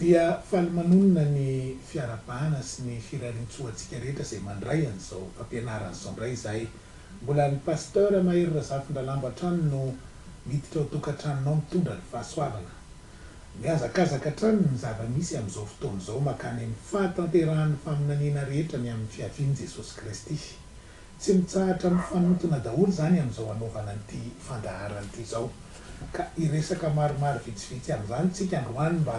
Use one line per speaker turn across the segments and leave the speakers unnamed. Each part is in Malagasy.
Dia faly manonona ny fiarahabana sy ny firariantsoa antsika rehetra izay mandray an'izao fampianarana izao indray izahay. Mbola ny Pasteur Mahery Razafindralambo hatrany no miditra ao tokantranonao mitondra ny fahasoavana. Mihazakazaka hatrany ny zava-misy amin'izao fotoana izao makany amin'ny fahatanterahan'ny faminaniana rehetra ny amin'ny fiavian'i Jesosy Kristy. Tsy mitsahatra mifanontona daholo izany amin'izao anaovana an'ity fandaharana ity izao. Ka hiresaka maromaro vitsivitsy amin'izany tsika androany mba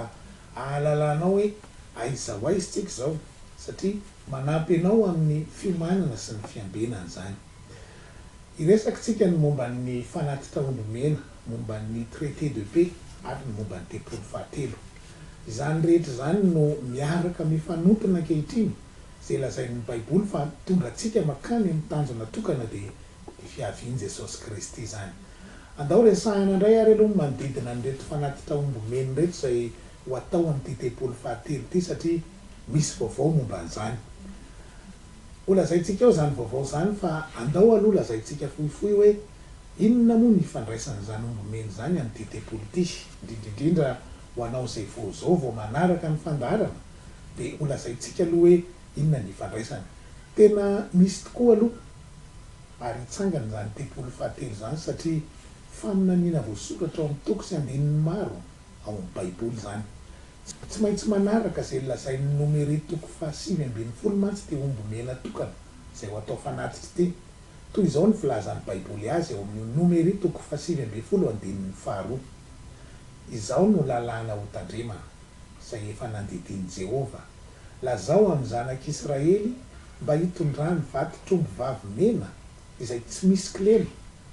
ahalalanao hoe aiza ho aiza tsika izao satria manampy anao amin'ny fiomanana sy ny fiambenana izany. Hiresaka tsika ny momba ny fanatitra omby mena, momba ny traité de paix ary ny momba ny tempoly fahatelo. Izany rehetra izany no miaraka mifanontona ankehitriny Izay lazain'ny Baiboly fa mitondra antsika mankany amin'ny tanjona tokana dia ny fiavian'i Jesosy Kristy izany. Andao resahina indray ary aloha ny manodidina an'ireto fanatitra omby mena ireto izay ho atao amin'ity tempoly fahatelo ity satria misy vaovao momba an'izany. Holazaintsika eo izany vaovao izany fa andao aloha lazaintsika fohifohy hoe inona moa ny ifandraisan'izany omby mena izany amin'ity tempoly ity, indrindra indrindra ho anao izay vao izao vao manaraka ny fandaharana. Dia ho lazaintsika aloha hoe inona ny ifandraisany. Tena misy tokoa aloha ary hitsangana izany tempoly fahatelo izany satria faminaniana voasoratra ao amin'ny toko sy andininy maro ao amin'ny Baiboly izany. Tsy maintsy manaraka izay lazain'ny Nomery toko faha-19 mantsy ity omby mena tokana izay ho atao fanatitra ity. Toy izao ny filazan'ny Baiboly azy ao amin'io Nomery toko faha-19 andininy faharoa, Izao no lalàna hotandremana. izay efa nandidian'i Jehovah. Lazao amin'ny zanak'Israely mba hitondrany vatotr'ombivavy mena izay tsy misy kilema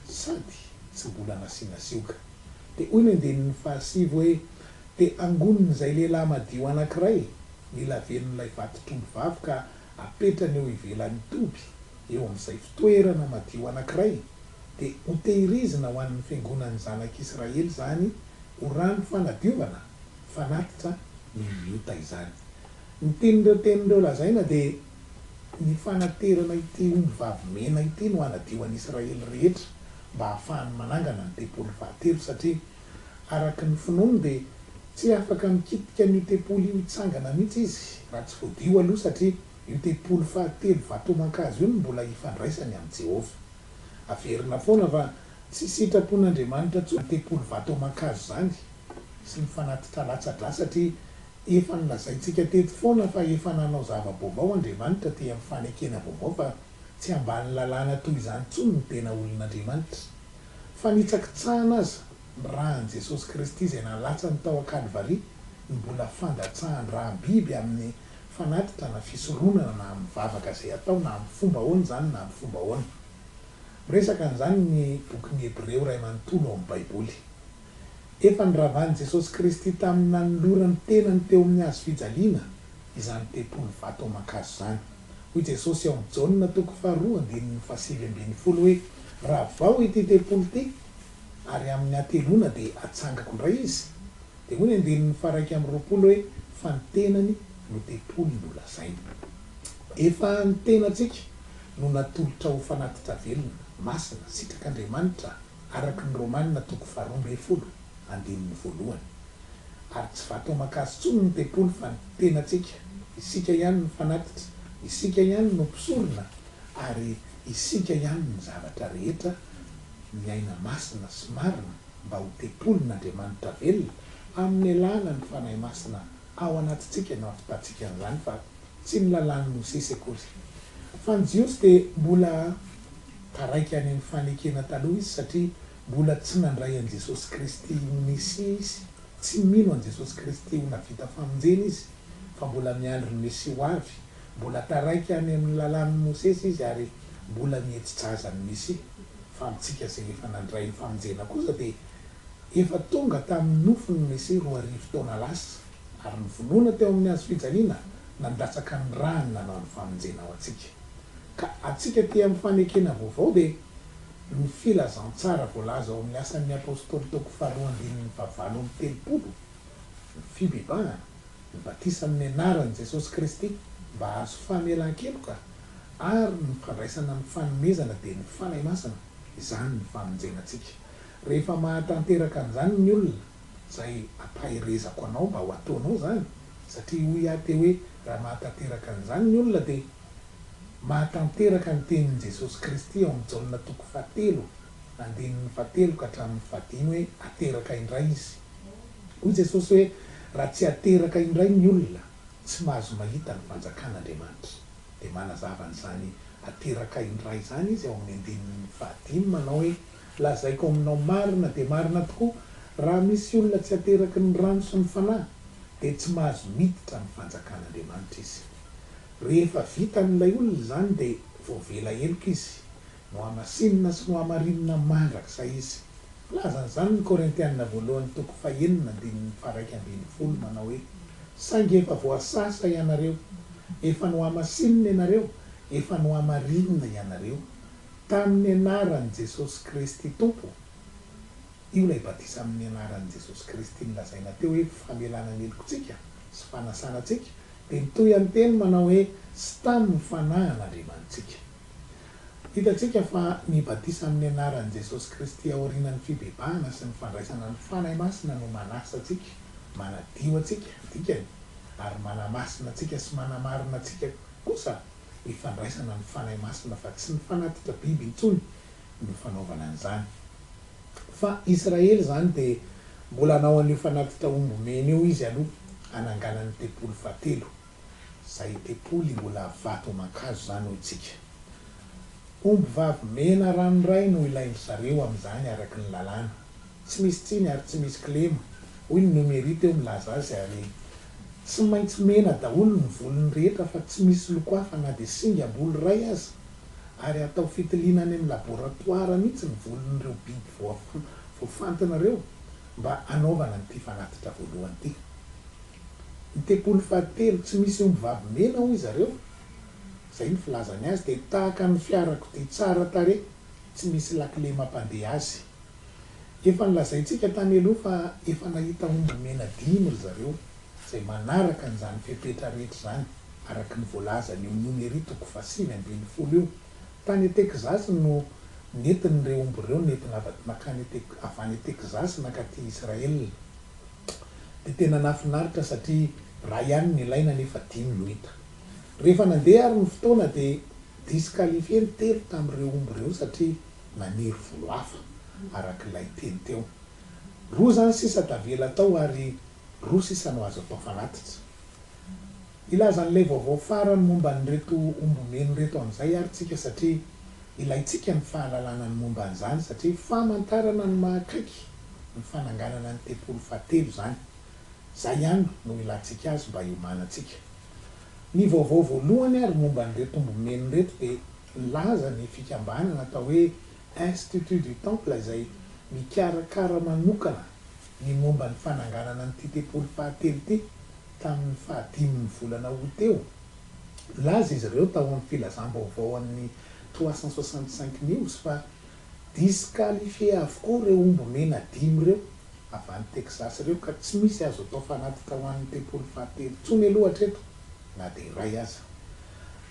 sady tsy mbola nasiana sioka. Dia hoy ny andininy fahasivy hoe, Dia angonin'izay lehilahy madio anankiray ny lavenon'ilay vatotr'ombivavy ka apetrany eo ivelan'ny toby, eo amin'izay fitoerana madio anankiray, dia hotehirizina ho an'ny fiangonan'ny zanak'Israely izany ho rano fanadiovana fanatitra noho ny ota izany. Ny tian'ireo teny ireo lazaina dia ny fanaterana ity omby vavy mena ity no hanadio an'i Israely rehetra mba hahafahany manangana ny tempoly fahatelo satria araka ny finoany dia tsy afaka mikitika an'io tempoly io hitsangana mihitsy izy raha tsy voadio aloha satria io tempoly fahatelo vato aman-kazo io no mbola ifandraisany amin'i Jehovah. Averina foana fa tsy sitrapon'Andriamanitra intsony tempoly vato aman-kazo izany sy ny fanatitra latsa-drà satria efa nolazaintsika teto foana fa efa nanao zava-baovao Andriamanitra aty amin'ny fanekena vaovao fa tsy ambany lalàna toy izany intsony ny tena olon'Andriamanitra. Fanitsakitsahana aza ny ràn'i Jesosy Kristy izay nalatsany tao an-Kalvary ny mbola fandatsahan-dràm-biby amin'ny fanatitra na fisoronana na amin'ny vavaka izay atao na amin'ny fomba ahoana izany na amin'ny fomba ahoana. Miresaka an'izany ny bokin'ny Hebreo iray manontolo ao amin'ny Baiboly. Efa noravan'i Jesosy Kristy tamin'ny nanolorany tenany teo amin'ny hazo fijaliana izany tempoly vato aman-kazo izany. Hoy Jesosy ao amin'ny Jaona toko faharoa andininy faha-19 hoe, Ravao ity tempoly ity, ary amin'ny hateloana dia hatsangako indray izy. Dia hoy ny andininy faha-21 hoe, Fa ny tenany no tempoly nolazainy. Efa ny tenantsika no natolotra ho fanatitra velona, masina, sitrak'Andriamanitra, araka ny Romana toko faharoa ambin'ny folo, andininy voalohany. Ary tsy vato aman-kazo intsony ny tempoly fa ny tenantsika, isika ihany no fanatitra, isika ihany no mpisorona, ary isika ihany ny zavatra rehetra miaina masina sy marina mba ho tempolin'Andriamanitra velona, amin'ny alalan'ny Fanahy Masina ao anatintsika no ahavitantsika an'izany fa tsy ny lalàn'i Mosesy akory. Fa ny Jiosy dia mbola taraiky any amin'ny fanekena taloha izy satria mbola tsy nandray an'i Jesosy Kristy ho Mesia izy, tsy mino an'i Jesosy Kristy ho navita famonjena izy fa mbola miandry ny Mesia ho avy, mbola taraiky any amin'ny lalàn'i Mosesy izy ary mbola mihetsi-jaza ny Mesia. Fa amintsika izay efa nandray ny famonjena kosa dia efa tonga tamin'ny nofo ny Mesia 2000 taona lasa ary novonoina teo amin'ny hazo fijaliana nandatsaka ny rany nanao ny famonjena ho antsika. Ka antsika aty amin'ny fanekena vaovao dia ny filazantsara voalaza ao amin'ny Asan'ny Apostoly toko faharoa andininy fahavalo amby telopolo, ny fibebahana, ny batisa amin'ny anaran'i Jesosy Kristy mba hahazo famelan-keloka ary ny fandraisana ny fanomezana dia ny Fanahy Masina, izany ny famonjena antsika. Rehefa mahatanteraka an'izany ny olona, izay ampaherezako anao mba ho ataonao izany. Satria hoy aho teo hoe raha mahatanteraka an'izany ny olona dia mahatanteraka ny tenin'i Jesosy Kristy ao amin'ny Jaona toko fahatelo andininy fahatelo ka hatramin'ny fahadimy hoe ateraka indray izy. Hoy Jesosy hoe raha tsy ateraka indray ny olona tsy mahazo mahita ny fanjakan'Andriamanitra. Dia manazava an'izany ateraka indray izany izy ao amin'ny andininy fahadimy manao hoe Lazaiko aminao marina dia marina tokoa, raha misy olona tsy ateraky ny rano sy ny Fanahy, dia tsy mahazo miditra amin'ny fanjakan'Andriamanitra izy. Rehefa vitan'ilay olona izany dia voavela heloka izy, nohamasinina sy nohamarinina mandrakizay izy. Milaza an'izany ny Korintiana voalohany toko fahenina andininy faharaika ambinifolo manao hoe, Saingy efa voasasa ianareo, efa nohamasinina ianareo, efa nohamarinina ianareo, Tamin'ny anaran'i Jesosy Kristy Tompo, io ilay batisa amin'ny anaran'i Jesosy Kristy nolazaina teo hoe famelana ny helokontsika sy fanasana antsika, dia mitohy amin'ny teny manao hoe sy tamin'ny Fanahin'Andriamanitsika. Hitantsika fa ny batisa amin'ny anaran'i Jesosy Kristy aorianan'ny fibebahana sy ny fandraisana ny Fanahy Masina no manasa antsika, manadio antsika, dikany, ary manamasina antsika sy manamarina antsika kosa ny fandraisana ny Fanahy Masina fa tsy ny fanatitra biby intsony no fanaovana an'izany. Fa Israely izany dia mbola hanao an'io fanatitra omby mena io izy aloha hananganany ny tempoly fahatelo, izay tempoly mbola vato aman-kazo izany hoy tsika. Omby vavy mena ranoray no ilain-dry zareo amin'izany araka ny lalàna. Tsy misy tsiny ary tsy misy kilema, hoy ny Nomery teo milaza azy ary Tsy maintsy mena daholo ny volony rehetra fa tsy misy loko hafa na dia singam-bolo iray aza ary atao fitiliana any amin'ny laboratoara mihitsy ny volon'ireo biby voafantina ireo mba hanaovana an'ity fanatitra voalohany ity. Ny tempoly fahatelo tsy misy ombivavy mena hoy zareo, izay ny filazany azy, dia tahaka ny fiarakodia tsara tarehy tsy misy lakile mampandeha azy. Efa nolazaintsika tany aloha fa efa nahita omby mena dimy ry zareo izay manaraka an'izany fepetra rehetra izany araka ny voalazan'io Nomery toko faha-19 io. Tany Texas no nentin'ireo omby ireo nentina avy nankany avy any Texas nankaty Israel. Dia tena nahafinaritra satria iray ihany no ilaina nefa dimy no hita. Rehefa nandeha ary ny fotoana dia disqualifié ny telo tamin'ireo omby ireo satria naniry volo hafa, araka ilay teny teo. Roa izany sisa tavela tao ary roa sisa no azo atao fanatitra. Hilaza an'ilay vaovao farany momba an'ireto omby mena ireto amin'izay ary tsika satria ilaintsika ny fahalalana ny momba an'izany satria famantarana ny maha akaiky ny fananganana ny tempoly fahatelo izany. Izay ihany no ilantsika azy mba hiomanantsika. Ny vaovao voalohany ary momba an'ireto omby mena ireto dia Nilaza ny fikambanana atao hoe Institut du Temple izay mikarakara manokana ny momba ny fananganana an'ity tempoly fahatelo ity tamin'ny fahadimin'ny volana août teo. Nilaza izy ireo tao amin'ny filazam-baovao an'ny 365 News fa disqualifié avokoa ireo omby mena dimy ireo avy any Texas ireo ka tsy misy azo atao fanatitra ho an'ny tempoly fahatelo intsony aloha hatreto na dia iray aza.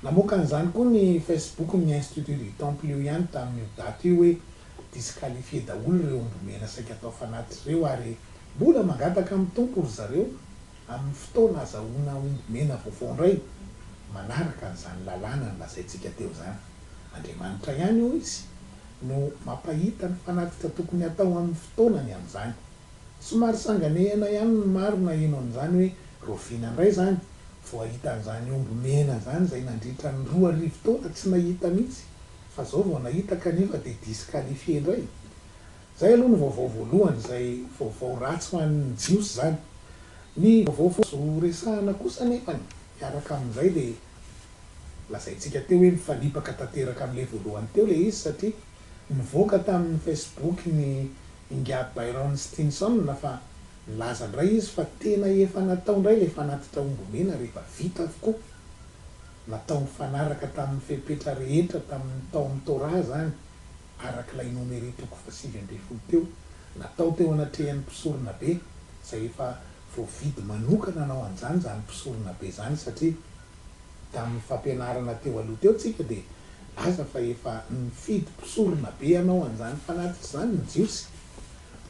Namoaka an'izany koa ny Facebook-n'ny Institut du Temple io ihany tamin'io daty io hoe disqualifié daholo ireo omby mena saika atao fanatitra ireo ary mbola mangataka amin'ny Tompo ry zareo amin'ny fotoana azahoana omby mena vaovao indray manaraka an'izany lalàna nolazaintsika teo izany. Andriamanitra ihany hoy izy no mampahita ny fanatitra tokony hatao amin'ny fotoanany amin'izany. Somary sanganehana ihany ny maro naheno an'izany hoe raoviana indray izany vao hahita an'izany omby mena izany izay nandritra ny 2000 taona tsy nahita mihitsy fa zao vao nahita kanefa dia disqualifié indray. Izay aloha ny vaovao voalohany izay vaovao ratsy ho an'ny jiosy izany. Ny vaovao azo resahana kosa anefany miaraka amin'izay dia lazaintsika teo hoe mifanipaka tanteraka amin'ilay voalohany teo ilay izy satria nivoaka tamin'ny Facebook ny Ingahy Byron Stinson fa nilaza indray izy fa tena efa natao indray ilay fanatitra omby mena rehefa vita avokoa. Natao nifanaraka tamin'ny fepetra rehetra tamin'ny tao amin'ny Torah izany, araka ilay Nomery toko faha-19 teo, natao teo anatrehan'ny mpisoronabe, izay efa voavidy manokana hanao an'izany izany mpisoronabe izany satria Tamin'ny fampianarana teo aloha teo tsika dia nilaza fa efa nifidy mpisorona be hanao an'izany fanatitra izany ny Jiosy.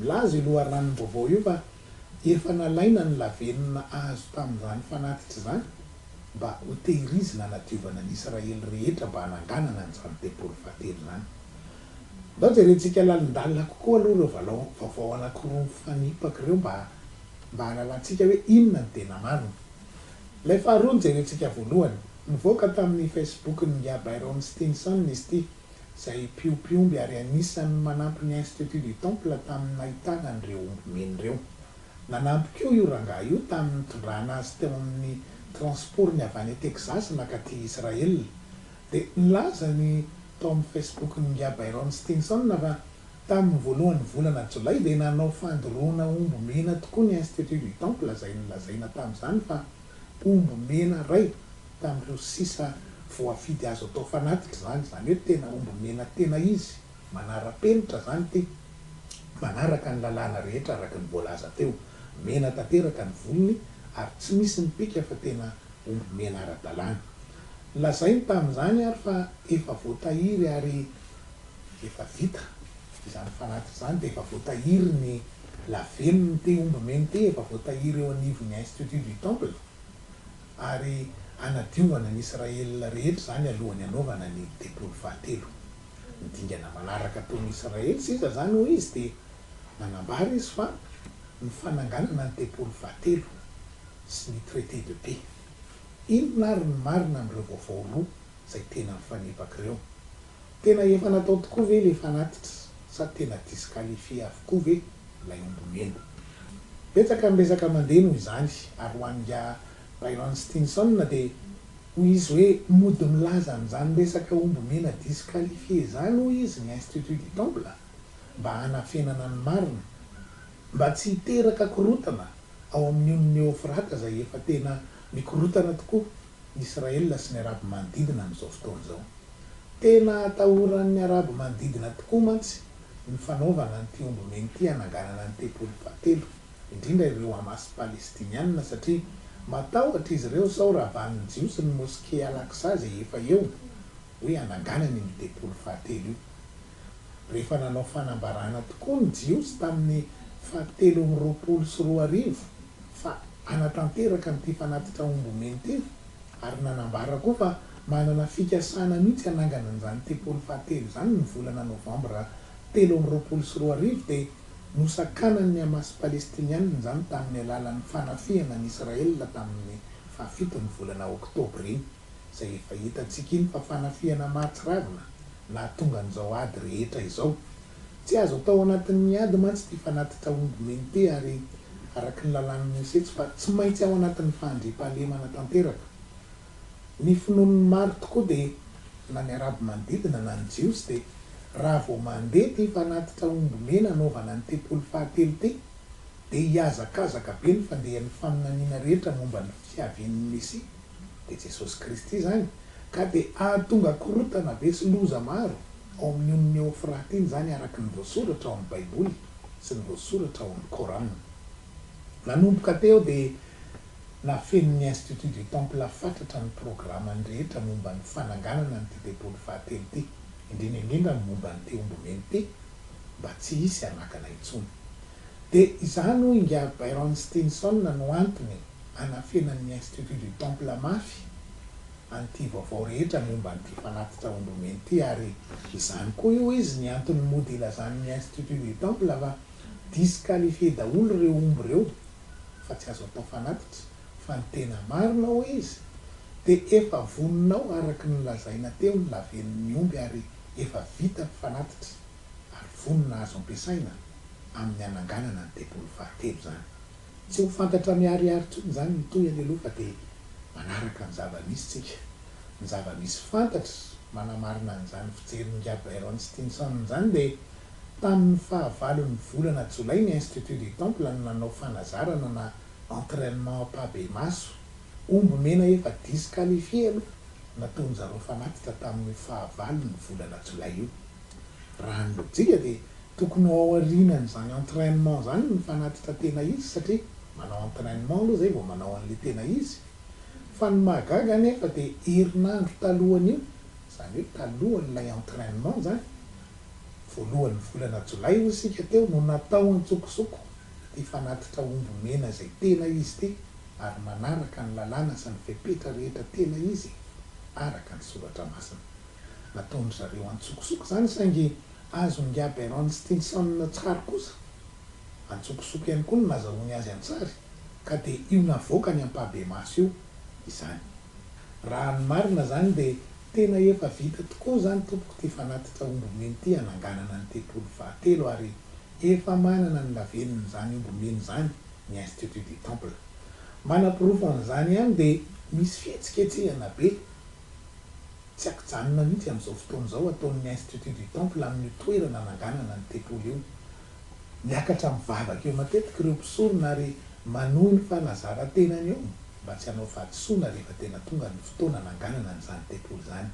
Milaza io loharanom-baovao io fa Efa nalaina ny lavenona azo tamin'izany fanatitra izany mba hotehirizina hanadiovana ny Israely rehetra mba hananganana an'izany tempoly fahatelo izany. Ndao jerentsika lalindalina kokoa aloha ireo valao vaovao anankiroa mifanipaka ireo mba mba hahalalantsika hoe inona no tena marina. Ilay faharoa no jerentsika voalohany. Nivoaka tamin'ny Facebook-n'Ingahy Byron Stinson izy ity, izay mpiompy omby ary anisan'ny manampy ny Institut du Temple tamin'ny nahitana an'ireo omby mena ireo. Nanampy koa io rangahy io tamin'ny nitondrana azy teo amin'ny transport-ny avy any Texas nankaty Israel. Dia nilaza ny tao amin'ny Facebook-n'Ingahy Byron Stinson fa tamin'ny voalohan'ny volana Jolay dia nanao fandoroana omby mena tokoa ny Institut du Temple izay nolazaina tamin'izany fa omby mena iray tamin'ireo sisa voafidy azo atao fanatitra izany, izany hoe tena omby mena tena izy, manara-penitra izany ity, manaraka ny lalàna rehetra araka ny voalaza teo, mena tanteraka ny volony ary tsy misy mipika fa tena omby mena ara-dalàna. Nolazainy tamin'izany ary fa efa voatahiry ary efa vita izany fanatitra izany dia efa voatahiry ny lavenon'ity omby mena ity, efa voatahiry eo anivon'ny Institut du Temple ary hanadiovana ny Israel rehetra izany alohan'ny hanaovana ny tempoly fahatelo. Ny dingana manaraka ataon'ny Israely sisa izany hoy izy dia nanambara izy fa ny fananganana ny tempoly fahatelo sy ny traité de paix. Inona ary ny marina amin'ireo vaovao roa izay tena mifanipaka ireo? Tena efa natao tokoa ve ilay fanatitra sa tena disqualifié avokoa ve ilay omby mena? Betsaka ny resaka mandeha noho izany ary ho an'ingahy Byron Stinson dia hoy izy hoe mody milaza an'izany resaka omby mena disqualifié izany hoy izy ny Institut du Temple mba hanafenana ny marina mba tsy hiteraka korotana ao amin'ny onin'i Eofrata izay efa tena mikorotana tokoa Israel sy ny Arabo manodidina amin'izao fotoana izao. Tena atahoran'ny Arabo manodidina tokoa mantsy ny fanaovana an'ity omby mena ity hananganana ny tempoly fahatelo, indrindra ireo Hamas Palestiniana satria matahotra izy ireo sao ravan'ny Jiosy ny Moske Al-Aqsa izay efa eo hoe hananganany io tempoly fahatelo io. Rehefa nanao fanambarana tokoa ny Jiosy tamin'ny faha 2023 fa hanatanteraka an'ity fanatitra omby omena ity ary nanambara koa fa manana fikasana mihitsy hanangana an'izany tempoly fahatelo izany ny volana novambra 2023 dia nosakanan'ny Hamas Palestiniana izany tamin'ny alalan'ny fanafihana an'i Israel tamin'ny fahafiton'ny volana oktobra iny izay efa hitantsika iny fa fanafihana mahatsiravina nahatonga an'izao ady rehetra izao. Tsy azo atao anatin'ny ady mantsy ity fanatitra omby mena ity ary araka ny lalàn'i Mosesy fa tsy maintsy ao anatin'ny fahandriampahalemana tanteraka. Ny finoan'ny maro tokoa dia na ny arabo manodidina na ny jiosy dia raha vao mandeha ity fanatitra omby mena anaovana ny tempoly fahatelo ity dia hihazakazaka be ny fandehan'ny faminaniana rehetra momba ny fiavian'ny Mesia dia Jesosy Kristy izany ka dia hahatonga korotana be sy loza maro ao amin'ny onin'i Eofrata iny izany araka ny voasoratra ao amin'ny Baiboly sy ny voasoratra ao amin'ny Koran. Nanomboka teo dia nafenin'ny Institut du Temple fatratra ny programany rehetra momba ny fananganana an'ity tempoly fahatelo ity, indrindra indrindra ny momba an'ity omby mena ity, mba tsy hisy hanakana intsony. Dia izany hoy ingahy Byron Stinson no antony anafenan'ny Institut du Temple mafy an'ity vaovao rehetra momba an'ity fanatitra omby mena ity ary izany koa io izy ny antony mody ilazan'ny Institut du Temple fa disqualifié daholo ireo omby ireo fa tsy azo atao fanatitra fa ny tena marina hoy izy dia efa vonona ao araka ny nolazaina teo ny lavenon'ny omby ary efa vita ny fanatitra ary vonona azo ampiasaina amin'ny hananganana ny tempoly fahatelo izany. Tsy ho fantatra miharihary intsony izany ny tohiny aloha fa dia manaraka ny zava-misy tsika. Ny zava-misy fantatra manamarina an'izany fijerin'ingahy Byron Stinson izany dia tamin'ny fahavalon'ny volana jolay ny Institut du Temple no nanao fanazarana na entrainement ampahibemaso omby mena efa disqualifié aloha nataon-jareo fanatitra tamin'io fahavalon'ny volana jolay io. Raha ny lojika dia Tokony ho ao aorianan'izany entrainement izany ny fanatitra tena izy satria manao entrainement aloha izay vao manao an'ilay tena izy. Fa ny mahagaga anefa dia herinandro talohan'io, izany hoe talohan'ilay entrainement izany, voalohan'ny volana jolay hoy isika teo no natao antsokosoko. ity fanatitra omby mena izay tena izy ity ary manaraka ny lalàna sy ny fepetra rehetra tena izy araka ny soratra masina. Nataon-dry zareo an-tsokosoko izany saingy azon'ingahy Byron Stinson tsary kosa. An-tsokosoko ihany koa no nazahoany azy an-tsary ka dia io navoakany ampahibemaso io izany. Raha ny marina izany dia tena efa vita tokoa izany tompoko ity fanatitra omby mena ity hananganana ny tempoly fahatelo ary efa manana ny lavenon'izany omby mena izany ny Institut du Temple. Manaporofo an'izany ihany dia misy fihetsiketsehana be tsy ankijanona mihitsy amin'izao fotoana izao ataon'ny Institut du Temple amin'io toerana ananganana ny tempoly io. Miakatra mivavaka eo matetika ireo mpisorona ary manohy ny fanazaran-tenany eo mba tsy hanao fahadisoana rehefa tena tonga ny fotoana hananganana an'izany tempoly izany.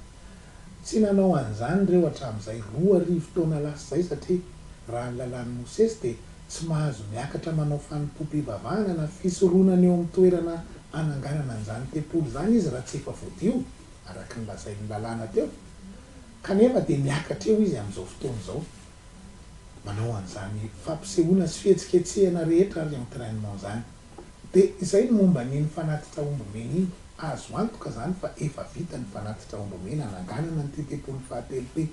Tsy nanao an'izany ireo hatramin'izay 2000 taona lasa izay satria raha ny lalàn'i Mosesy dia tsy mahazo miakatra manao fanompoam-pivavahana na fisoronana eo amin'ny toerana hananganana an'izany tempoly izany izy raha tsy efa voadio araka ny lazain'ny lalàna teo. Kanefa dia miakatra eo izy amin'izao fotoana izao. Manao an'izany fampisehoana sy fihetsiketsehana rehetra ary entrainement izany. Dia izay ny momba an'iny fanatitra omby mena iny. Azo antoka izany fa efa vita ny fanatitra omby mena hananganana an'ity tempoly fahatelo ity.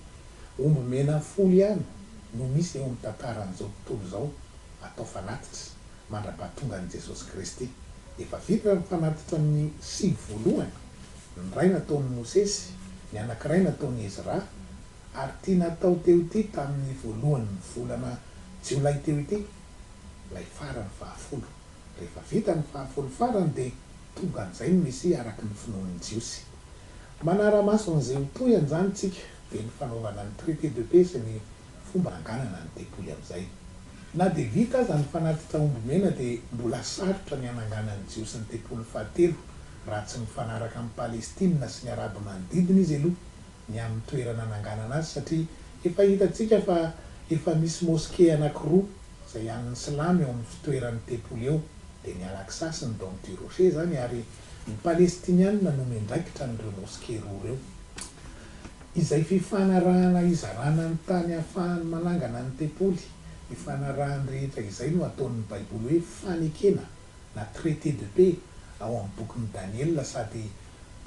Omby mena folo ihany no misy eo amin'ny tantaran'izao tontolo izao atao fanatitra mandra-pahatongan'i Jesosy Kristy. Efa vita ny fanatitra ny sivy voalohany, ny iray nataon'i Mosesy, ny anankiray nataon'i Ezra, ary ity natao teo ity tamin'ny voalohan'ny volana jiolay teo ity, ilay farany fahafolo. Rehefa vita ny fahafolo farany dia tonga an'izay ny Mesia araka ny finoan'ny Jiosy. Manara-maso an'izay ho toy an'izany tsika, dia ny fanaovana ny traité de paix sy ny fomba hananganana ny tempoly amin'izay. Na dia vita aza ny fanatitra omby mena dia mbola sarotra ny hananganan'ny Jiosy ny tempoly fahatelo raha tsy mifanaraka amin'i Palestina sy ny Arabo manodidina izy aloha ny amin'ny toerana ananganana azy satria efa hitantsika fa efa misy mosquée anakiroa izay an'ny silamo eo amin'ny fitoeran'ny tempoly eo dia ny Al-Aqsa sy ny Dôme du Rocher izany ary ny palestinianina no miandraikitra an'ireo mosquée roa ireo. Izay fifanarahana hizarana ny tany ahafahany manangana ny tempoly ifanarahany rehetra izay no ataon'ny baiboly hoe fanekena na traité de paix ao amin'ny bokin'i Daniela sady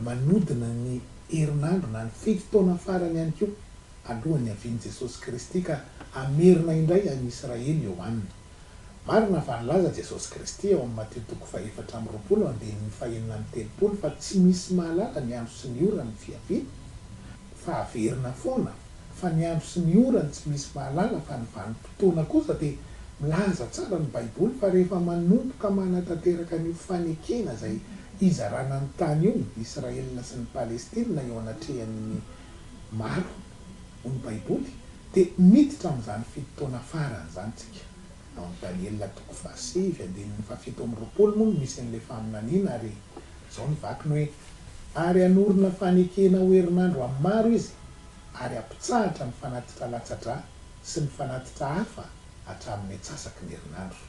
manodina ny herinandro na ny fito taona farany ihany koa alohan'ny havian'i Jesosy Kristy ka hamerina indray an'i Israely eo aminy. Marina fa nilaza Jesosy Kristy ao amin'ny Matio toko fahefatra amby roapolo andininy fahenina amby telopolo fa tsy misy mahalala ny andro sy ny ora ny fiaviany fa averina foana fa ny andro sy ny ora no tsy misy mahalala fa ny vanim-potoana kosa dia milaza tsara ny baiboly fa rehefa manomboka manatanteraka an'io fanekena izay hizarana ny tany io Israel sy ny Palestina eo anatrehan'ny maro hoy ny baiboly dia miditra amin'izany fito taona farany izany tsika. Ao amin'ny Daniela toko fahasivy andininy fahafito amby roapolo moa no misy an'ilay faminaniana ary izao ny vakiny hoe, Ary hanorina fanekena ho herinandro amin'ny maro izy, ary hampitsahatra ny fanatitra latsa-drà sy ny fanatitra hafa hatramin'ny antsasaky ny herinandro.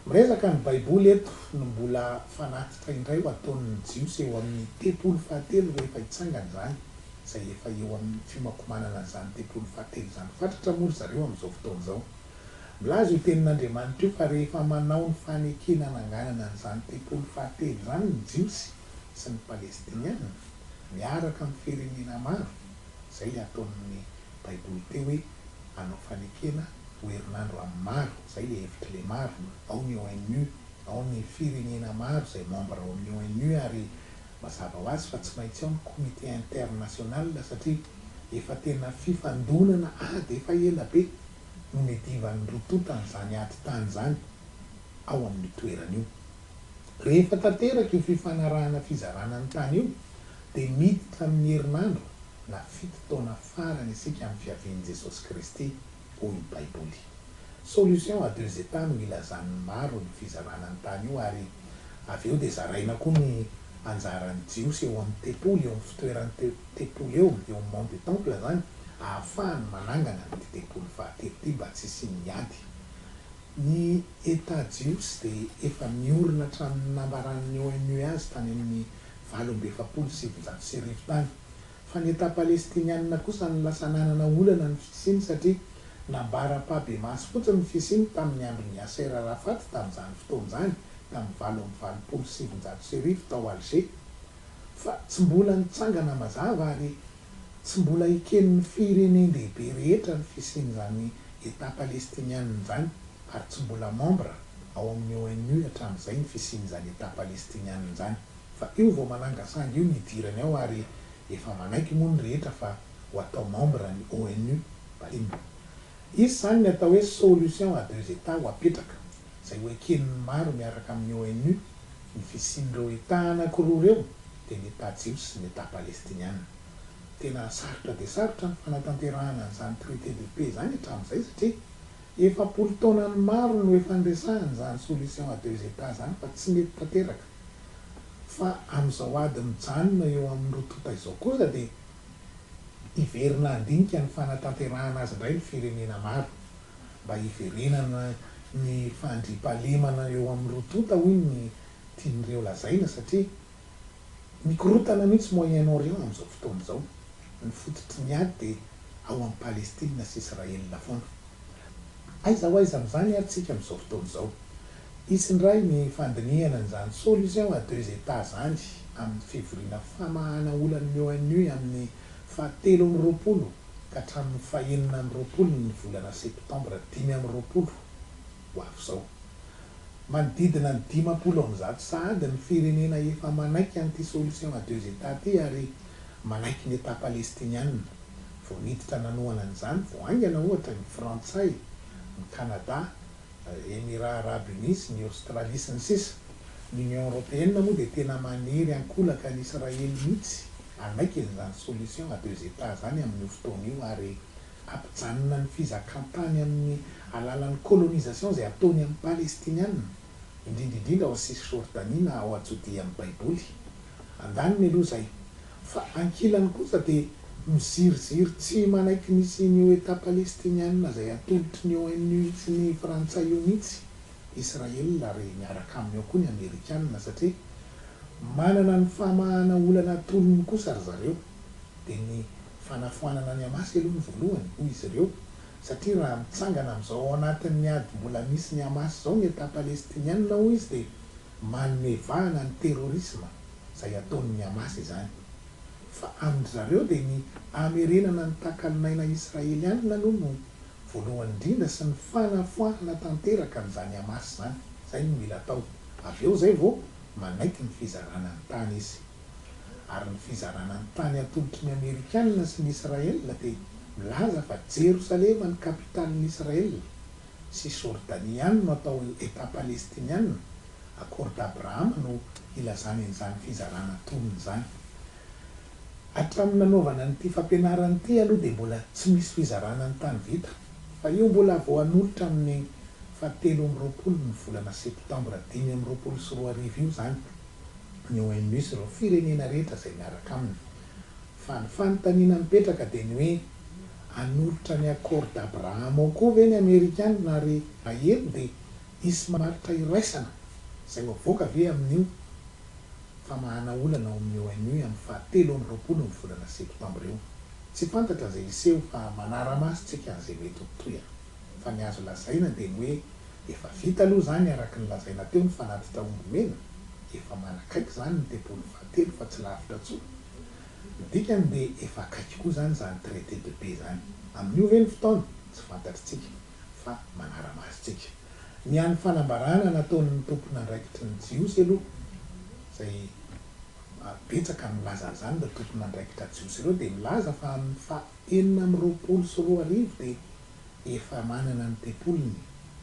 Miresaka ny Baiboly eto ny mbola fanatitra indray ho ataon'ny Jiosy eo amin'ny tempoly fahatelo rehefa hitsangana izany, izay efa eo amin'ny fiomankomanana an'izany tempoly fahatelo izany fatratra moa ry zareo amin'izao fotoana izao. Milaza io Tenin'Andriamanitra io fa rehefa manao ny fanekena hananganana an'izany tempoly fahatelo izany ny Jiosy sy ny Palestiniana, miaraka amin'ny firenena maro, izay ilay ataon'ny Baiboly teo hoe hanao fanekena ho herinandro amin'ny maro, izay ilay hevitr'ilay maro, ao ny ONU, ao ny firenena maro izay membre ao amin'ny ONU ary mazava ho azy fa tsy maintsy ao ny comité international satria efa tena fifandonana ady efa ela be no nidivan'ny roa tonta an'izany ady tany izany ao amin'io toerana io. Rehefa tanteraka io fifanarahana fizarana ny tany io dia miditra amin'ny herinandro na fito taona farany isika amin'ny fiavian'i Jesosy Kristy, hoy ny Baiboly. Solution à deux états no ilazan'ny maro ny fizarana ny tany io ary avy eo dia zaraina koa ny anjaran'ny Jiosy eo amin'ny tempoly, eo amin'ny fitoeran'ny tempoly eo, eo amin'ny mont du temple izany, ahafahany manangana an'ity tempoly fahatelo ity mba tsy hisian'ny ady. Ny Etat jiosy dia efa niorina hatramin'ny nambaran'ny ONU azy tany amin'ny 1948 tany. Fa ny Etat palestinianina kosa no lasa nanana olana ny fisiany satria Nambara ampahibemaso fotsiny ny fisiany tamin'ny andron'i Yasser Arafat tamin'izany fotoana izany, tamin'ny 1988 tao Alger. Fa tsy mbola nitsangana mazava ary tsy mbola eken'ny firenen-dehibe rehetra ny fisian'izany Etat palestiniana izany ary tsy mbola membre ao amin'ny ONU hatramin'izay ny fisian'izany Etat palestiniana izany. Fa io vao manangasanga io ny hidirany ao ary efa manaiky moa ny rehetra fa ho atao membre ny ONU Palestine. Hisy izany ny atao hoe solution à deux Etats ho apetraka, izay ho eken'ny maro miaraka amin'ny ONU ny fisian'ireo Etat anankiroa ireo dia ny Etat jiosy sy ny Etat palestiniana. Tena sarotra dia sarotra ny fanatanterahana an'izany traité de paix izany hatramin'izay satria 40 taonany maro no efa niresahana izany solution à deux Etats izany fa tsy nety tanteraka. Fa amin'izao ady mijanona eo amin'ny roa tonta izao kosa dia hiverina handinika ny fanatanterahana azy indray ny firenena maro mba hiverenana ny fandriampahalemana eo amin'ny roa tonta hoy ny tian'ireo lazaina satria mikorontana mihitsy Moyen Orient amin'izao fotoana izao. Ny fototry ny ady dia ao amin'i Palestine sy Israel foana. Aiza ho aiza amin'izany ary tsika amin'izao fotoana izao? Hisy indray ny fandinihana an'izany solution à deux Etats izany amin'ny fivoriana famahana olan'ny ONU amin'ny faha 23 ka hatramin'ny faha 26 ny volana septambra 25 ho avy izao. Manodidina ny 150 sahady ny firenena efa manaiky an'ity solution à deux Etats ity ary manaiky ny Etat palestiniana. Vao niditra nanohana an'izany vao haingana ohatra ny Frantsay, ny Canada, Emirats Arabes Unis, ny Australie sy ny sisa Ny Union Européenne moa dia tena manery ankolaka an'i Israely mihitsy hanaiky an'izany solution à deux Etats izany amin'io fotoana io ary hampijanona ny fizakan-tany amin'ny alalan'ny colonisation izay ataony amin'ny Palestiniana, indrindra indrindra ao Cisjordanie na ao Jodia amin'ny Baiboly. Andaniny aloha izay. Fa ankilany kosa dia miziriziry tsy manaiky ny hisian'io Etat palestiniana izay atolotry ny ONU sy ny frantsay io mihitsy Israel ary miaraka aminy ao koa ny amerikana satria manana ny famahana olana atolony kosa ry zareo dia ny fanafoanana ny Hamas aloha ny voalohany hoy izy ireo satria raha mitsangana amin'izao ao anatin'ny ady mbola misy ny Hamas izao ny Etat palestiniana hoy izy dia manome vahana ny terrorisme izay ataon'ny Hamas izany. Fa amin-dry zareo dia ny hamerenana ny takalon'aina Israelianina aloha no voalohany indrindra sy ny fanafoanana tanteraka an'izany Hamas izany. Izay no mila atao. Avy eo izay vao manaiky ny fizarana ny tany izy. Ary ny fizarana ny tany atolotry ny Amerikanina sy ny Israel dia milaza fa Jerosalema ny kapitalin'i Israel. Cisjordanie ihany no atao Etat palestiniana, Accord d'Abraham no ilazany an'izany fizarana tolona izany. Hatramin'ny nanaovana an'ity fampianarana ity aloha dia mbola tsy misy fizarana ny tany vita, fa io mbola vao hanolotra amin'ny faha 23 ny volana septambra 2025 io izany ny ONU sy ireo firenena rehetra izay miaraka aminy. Fa ny fanontaniana mipetraka dia ny hoe hanolotra ny accord d'Abraham ao koa ve ny Amerikana ary raha eny dia hisy maritra iraisana izay ho avoaka ve amin'io famahana olana ao amin'ny ONU amin'ny faha 23 ny volana septambra io? Tsy fantatra izay hiseho fa manara-maso tsika an'izay mety ho tohiny. Fa ny azo lazaina dia ny hoe efa vita aloha izany araka ny lazaina teo ny fanatitra omby mena, efa manakaiky izany ny tempoly fahatelo fa tsy lavitra intsony. Ny dikany dia efa akaiky koa izany izany traité de paix izany. Amin'io ve ny fotoana? Tsy fantatr'tsika fa manara-maso tsika. Ny an'ny fanambarana nataon'ny tompon'andraikitry ny Jiosy aloha, izay betsaka no milaza an'izany ireo tompon'andraikitra Jiosy ireo dia milaza fa amin'ny faha 2026 dia efa manana ny tempoliny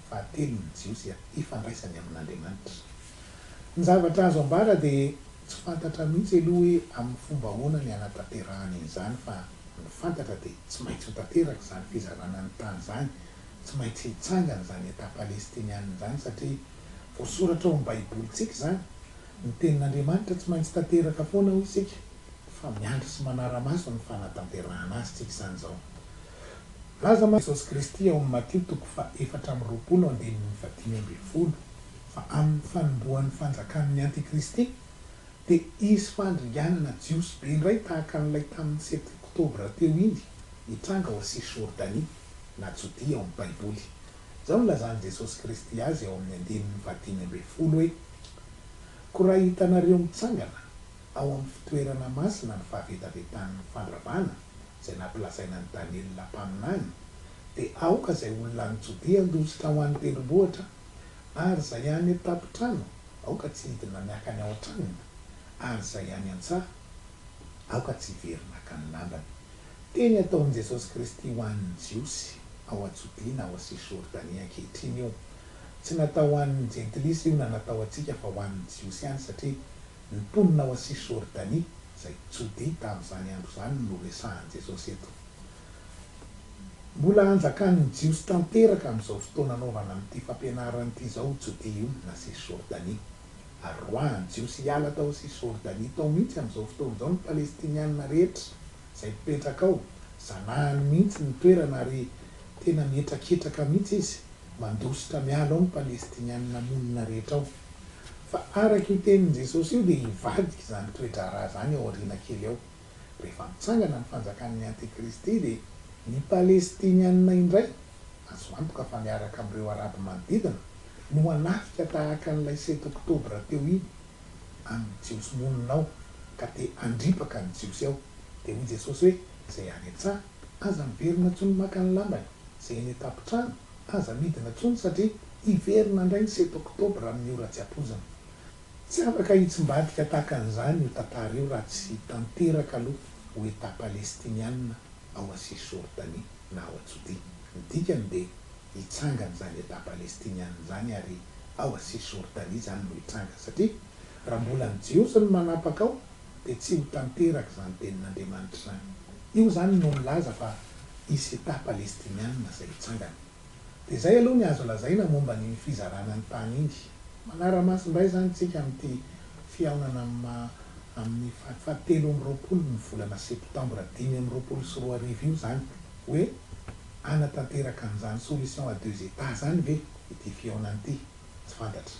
fahatelo ny Jiosy hifandraisany amin'Andriamanitra. Ny zavatra azo ambara dia tsy fantatra mihitsy aloha hoe amin'ny fomba ahoana ny hanatanterahany an'izany fa ny fantatra dia tsy maintsy ho tanteraka izany fizarana ny tany izany, tsy maintsy hitsangana izany Etat palestiniana izany satria voasoratra ao amin'ny baibolintsika izany, ny tenin'Andriamanitra tsy maintsy tanteraka foana hoy isika fa miandry sy manara-maso ny fanatanterahana azy tsika izany izao. Milaza mantsy Jesosy Kristy ao amin'ny Matio toko faha 24 andininy faha 15 fa amin'ny fanombohan'ny fanjakan'ny antikristy dia hisy fandringanana jiosy be indray tahaka an'ilay tamin'ny sept oktobra teo iny hitranga ao Cisjordanie. na Jodia ao amin'ny Baiboly. Izao no lazan'i Jesosy Kristy azy ao amin'ny andininy fahadimy ambin'ny folo hoe, Koa raha hitanareo mitsangana ao amin'ny fitoerana masina ny fahavetavetan'ny fandravana izay nampilazaina an'i Daniela mpaminany, dia aoka izay olona any Jodia handositra ho any tendrombohitra, ary izay any an-tampon-trano aoka tsy hidina miakany ao an-tranony, ary izay any an-tsaha aoka tsy hiverina haka ny lambany. Teny ataon'i Jesosy Kristy ho an'ny Jiosy ao Jodia na ao Cisjordanie ankehitriny io. Tsy natao ho an'ny Jentilisa io na natao antsika fa ho an'ny Jiosy ihany satria ny mponina ao Cisjordanie, izay Jodia tamin'izany andro izany no resahan'i Jesosy eto. Mbola anjakan'ny Jiosy tanteraka amin'izao fotoana anaovana an'ity fampianarana ity izao Jodia io na Cisjordanie. Ary roahan'ny Jiosy hiala tao Cisjordanie tao mihitsy amin'izao fotoana izao ny Palestiniana rehetra izay mipetraka ao, zanahany mihitsy ny toerana ary tena mihetraketraka mihitsy izy, mandositra miala ao ny Palestiniana monina rehetra ao. Fa araka io tenin'i Jesosy io dia hivadika izany toe-draharaha izany ao aoriana kely ao. Rehefa mitsangana ny fanjakan'ny Antikristy dia ny Palestiniana indray, azo antoka fa miaraka amin'ireo Arabo manodidina, no hanafika tahaka an'ilay sept oktobra teo iny amin'ny Jiosy monina ao ka te handripaka ny Jiosy ao. Dia hoy Jesosy hoe, Izay any an-tsaha, aza miverina intsony maka ny lambany, izay eny an-tampon-trano, aza midina intsony satria hiverina indray ny sept oktobra amin'ny ora tsy ampoizina. Tsy afaka hitsimbadika tahaka an'izany io tantara io raha tsy tanteraka aloha ho Etat palestiniana ao Cisjordanie na ao Jodia. Ny dikany dia hitsangana izany Etat palestiniana izany ary ao Cisjordanie izany no hitranga satria raha mbola ny Jiosy no manapaka ao dia tsy ho tanteraka izany tenin'Andriamanitra izany. Io izany no milaza fa hisy Etat palestiniana izay hitsangana. Dia izay aloha ny azo lazaina momba an'iny fizarana ny tany iny. Manara-maso indray izany tsika amin'ity fihaonana amin'ny faha 23 ny volana septambra 2025 io izany hoe hanatanteraka an'izany solution à deux Etats izany ve ity fihaonana ity? Tsy fantatra.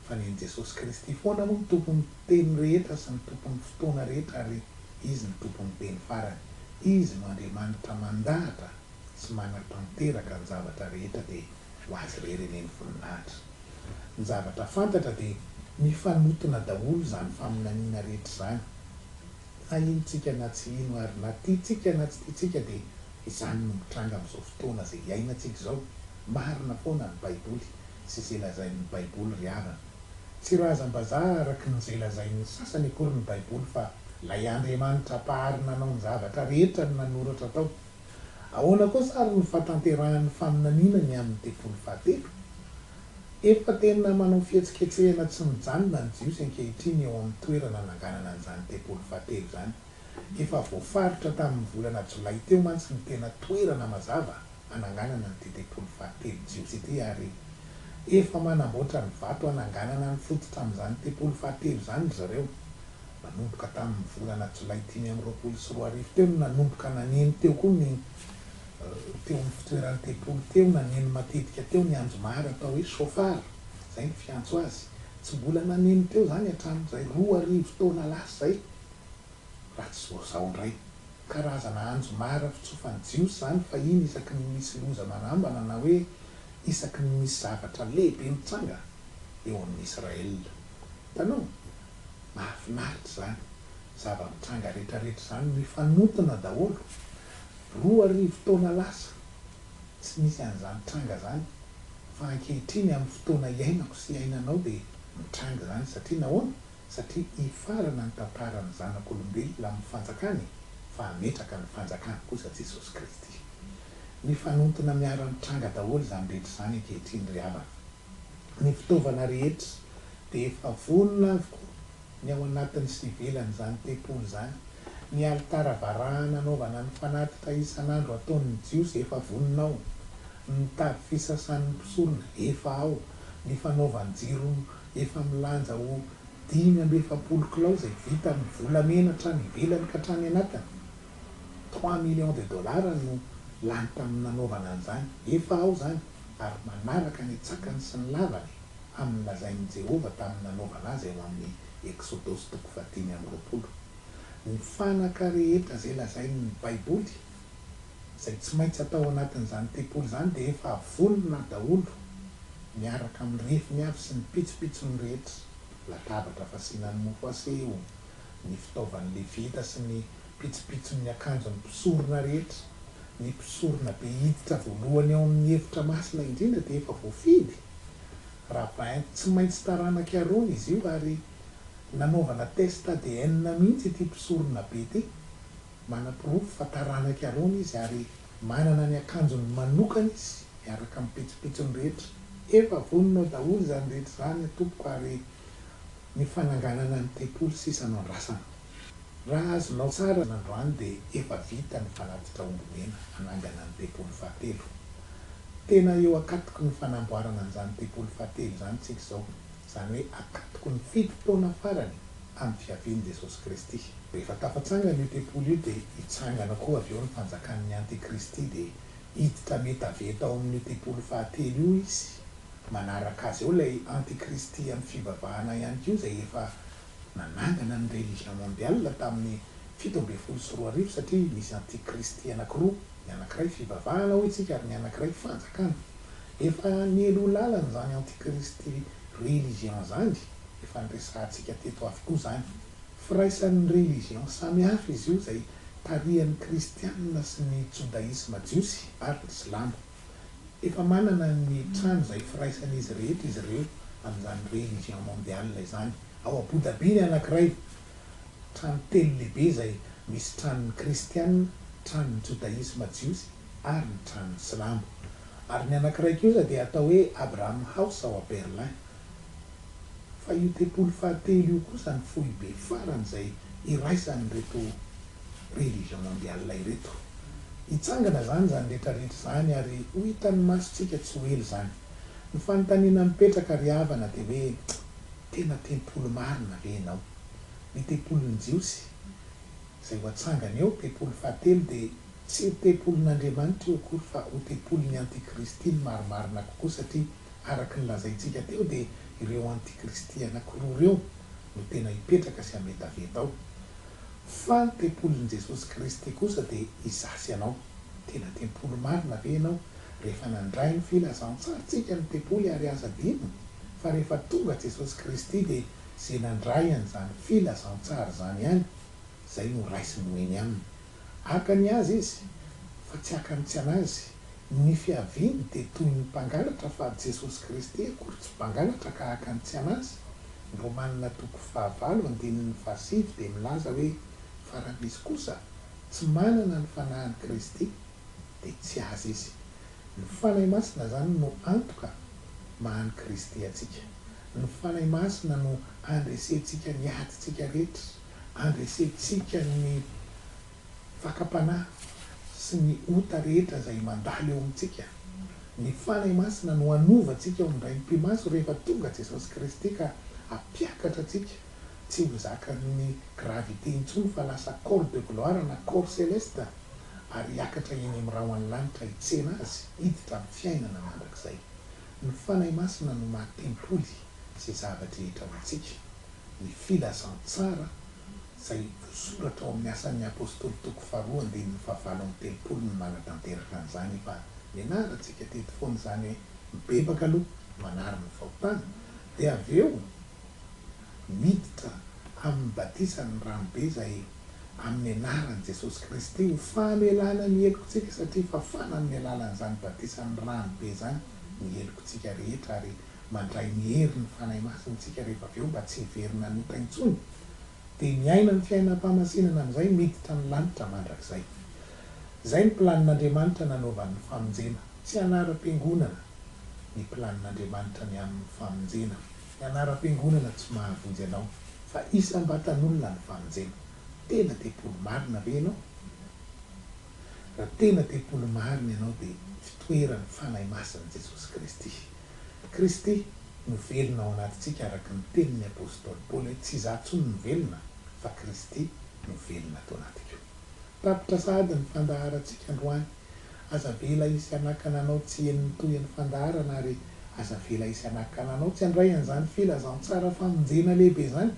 Fa ny an'i Jesosy Kristy foana moa no tompon'ny teny rehetra sy ny tompon'ny fotoana rehetra ary Izy no tompon'ny teny farany. Izy no Andriamanitra mandahatra sy manatanteraka ny zavatra rehetra dia ho Azy irery anie ny voninahitra. Ny zavatra fantatra dia mifanotona daholo izany faminaniana rehetra izany. Na inotsika na tsy hino ary na tiantsika na tsy tiantsika dia izany no mitranga amin'izao fotoana izay iainantsika izao. Marina foana ny Baiboly sy izay lazain'ny Baiboly ry havana. Tsy razam-bazaha araka ny izay lazain'ny sasany akory ny Baiboly fa ilay Andriamanitra Mpahary nanao ny zavatra rehetra no nanoratra tao. Ahoana kosa ary ny fahatanterahan'ny faminaniana ny amin'ny tempoly fahatelo? Efa tena manao fihetsiketsehana tsy mijanona ny Jiosy ankehitriny eo amin'ny toerana nanganana an'izany tempoly fahatelo izany. Efa voafaritra tamin'ny volana Jolay teo mantsy ny tena toerana mazava hananganana an'ity tempoly fahatelo jiosy ity ary efa manamboatra ny vato hananganana ny fototra amin'izany tempoly fahatelo izany ry zareo. Nanomboka tamin'ny volana jolay 2025 teo no nanomboka naneno teo koa ny teo amin'ny fitoeran'ny tempoly teo, naneno matetika teo ny anjomara atao hoe shofar, izay ny fiantso azy. Tsy mbola naneno teo izany hatramin'izay 2000 taona lasa izay raha tsy vao izao indray. Karazana anjomara fitsofan'ny Jiosy izany fahiny isaky ny misy loza manambana na hoe isaky ny misy zavatra lehibe mitranga eo amin'i Israel. Hitanao? Mahafinaritra izany zava-mitranga rehetrarehetra izany mifanontona daholo. 2000 taona lasa tsy nisy an'izany tranga izany fa ankehitriny amin'ny fotoana iainako sy iainanao dia mitranga izany satria nahoana? Satria hifarana ny tantaran'ny zanak'olombelona amin'ny fanjakany fa hametraka ny fanjakany kosa Jesosy Kristy. Mifanontona miara-mitranga daholo izany rehetra izany ankehitriny ry havana. Ny fitaovana rehetra dia efa vonona avokoa ny ao anatiny sy ivelan'izany tempoly izany. Ny alitara varahana anaovana ny fanatitra isan'andro ataon'ny Jiosy efa vonona ao. Ny tavy fisasan'ny mpisorona efa ao. Ny fanaovan-jiro efa milanja ho 45 kilao izay vita amin'ny volamena hatrany ivelany ka hatrany anatiny. Trois millions de dollars no lany tamin'ny nanaovana an'izany. Efa ao izany ary manaraka ny tsakany sy ny lavany amin'ny lazain'i Jehovah tamin'ny nanaovana azy ao amin'ny Eksodosy toko fahadimy amby roapolo. Ny fanaka rehetra izay lazain'ny Baiboly. Izay tsy maintsy atao ao anatin'izany tempoly izany dia efa vonona daholo miaraka amin'ny refiny avy sy ny pitsopitsony rehetra, latabatra fasiana ny mofo aseho, ny fitaovan'ny Levita sy ny pitsopitson'ny akanjon'ny mpisorona rehetra. Ny mpisorona be hiditra voalohany ao amin'ny efitra masina indrindra dia efa voafidy. Rabain tsy maintsy taranak'i Arona izy io ary nanaovana test ADN mihitsy ity mpisorona be ity. Manaporofo fa taranak'i Arona izy ary manana ny akanjony manokana izy miaraka amin'ny pitsopitsony rehetra. Efa vonona ao daholo izany rehetra izany tompoko ary ny fananganana ny tempoly sisa no andrasana. Raha azonao tsara nandroany dia efa vita ny fanatitra omby mena hanangana ny tempoly fahatelo. Tena eo akatoky ny fanamboarana an'izany tempoly fahatelo izany tsika izao, izany hoe akatoky ny fito taona farany amin'ny fiavian'i Jesosy Kristy. Rehefa tafatsangana io tempoly io dia hitsangana koa avy eo ny fanjakan'ny antikristy dia hiditra metaveta ao amin'io tempoly fahatelo io izy. Manaraka azy eo ilay antikristy amin'ny fivavahana ihany koa izay efa nanangana ny religion mondiale tamin'ny 2017 satria misy antikristy anakiroa, ny anakiray fivavahana hoy tsika ary ny anakiray fanjakana. Efa nialoha lalana izany antikristy religion izany, efa niresahantsika teto avokoa izany. Firaisan'ny religion samy hafa izy io izay tarihan'ny kristianina sy ny jodaisma jiosy ary ny silamo. Efa manana ny trano izay firaisan'izy rehetra izy ireo amin'izany religion mondiale izany. Ao Abu Dhabi ny anankiray, trano telo lehibe izay misy tranon'ny kristianina, tranon'ny jodaisma jiosy ary ny tranon'ny silamo. Ary ny anankiray kosa dia atao hoe Abraham House ao Berlin. Fa io tempoly fahatelo io kosa ny foibe farany izay iraisan'ireto religion mondiale ireto. Hitsangana izany izany rehetra rehetra izany ary ho hitan'ny masontsika tsy ho ela izany. Ny fanontaniana mipetraka ry havana dia hoe tena tempoly marina ve ianao? Ny tempolin'ny Jiosy izay ho atsangana eo, tempoly fahatelo, dia tsy ho tempolin'Andriamanitra io akory fa ho tempolin'ny antikristy ny marimarina kokoa satria araka ny lazaintsika teo dia ireo antikristy anakiroa ireo no tena hipetraka sy hametaveta ao. Fa ny tempolin'i Jesosy Kristy kosa dia izaho sy ianao. Tena tempoly marina ve ianao? Rehefa nandray ny filazantsarintsika ny tempoly ary aza adino fa rehefa tonga Jesosy Kristy dia ze nandray an'izany filazantsara izany ihany zay no raisiny ho eny aminy. Haka ny azy izy fa tsy haka ny tsy an'azy. Ny fiaviany dia toy ny mpangalatra fa Jesosy Kristy akory tsy mpangalatra ka haka ny tsy an'azy. Ny Romanina toko fahavalo andininy fahasivy dia milaza hoe fa raha misy kosa tsy manana ny fanahin'i Kristy dia tsy azy izy. Ny Fanahy Masina izany no antoka maha an'i Kristy antsika. Ny Fanahy Masina no andresentsika ny adintsika rehetra, andresentsika ny fakam-panahy sy ny ota rehetra izay mandalo eo amintsika. Ny Fanahy Masina no hanova antsika ho indray mipi-maso rehefa tonga Jesosy Kristy ka hampiakatra antsika tsy ho zakan'ny gravité intsony fa lasa corps de gloire na corps céleste ary hiakatra eny amin'ny rahon'ny lanitra hitsena Azy hiditra amin'ny fiainana mandrakizay. Ny Fanahy Masina no maha tempoly izay zava-drehetra ho antsika. Ny filazantsara izay voasoratra ao amin'ny Asan'ny Apostoly toko faharoa andininy fahavalo amby telopolo no manatanteraka an'izany. Efa nianarantsika teto foana izany hoe mibebaka aloha, manary ny fahotana, dia avy eo miditra amin'ny batisan'ny ranobe izay amin'ny anaran'i Jesosy Kristy ho famelana ny helokontsika satria fafana amin'ny alalan'izany batisan'ny ranobe izany ny helokontsika rehetra ary mandray ny herin'ny Fanahy Masina isika rehefa avy eo mba tsy hiverina hanota intsony dia miaina ny fiainam-pahamasinana amin'izay miditra ny lanitra mandrakizay. Izay ny planin'Andriamanitra nanaovany ny famonjena. Tsy anaram-piangonana ny planin'Andriamanitra ny amin'ny famonjena. Ny anaram-piangonana tsy mahavonjy anao fa isam-batan'olona ny famonjena. Tena tempoly marina ve ianao? Raha tena tempoly marina ianao dia fitoeran'ny Fanahy Masin'i Jesosy Kristy. Kristy no velona ao anatintsika araka ny tenin'ny Apostoly Paoly hoe tsy izaho intsony no velona fa Kristy no velona ato anatiko. Tapitra sahady ny fandaharantsika androany. Aza avela hisy hanakana anao tsy heno ny tohin'ny fandaharana ary aza avela hisy hanakana anao tsy handray an'izany filazantsara famonjena lehibe izany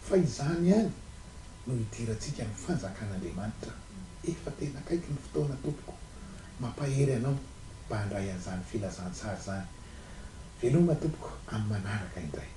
fa izany ihany no hidirantsika ny fanjakan'Andriamanitra. Efa tena akaiky ny fotoana tompoko. Mampahery anao mba handray an'izany filazantsara izany. Veloma tompoko amin'ny manaraka indray.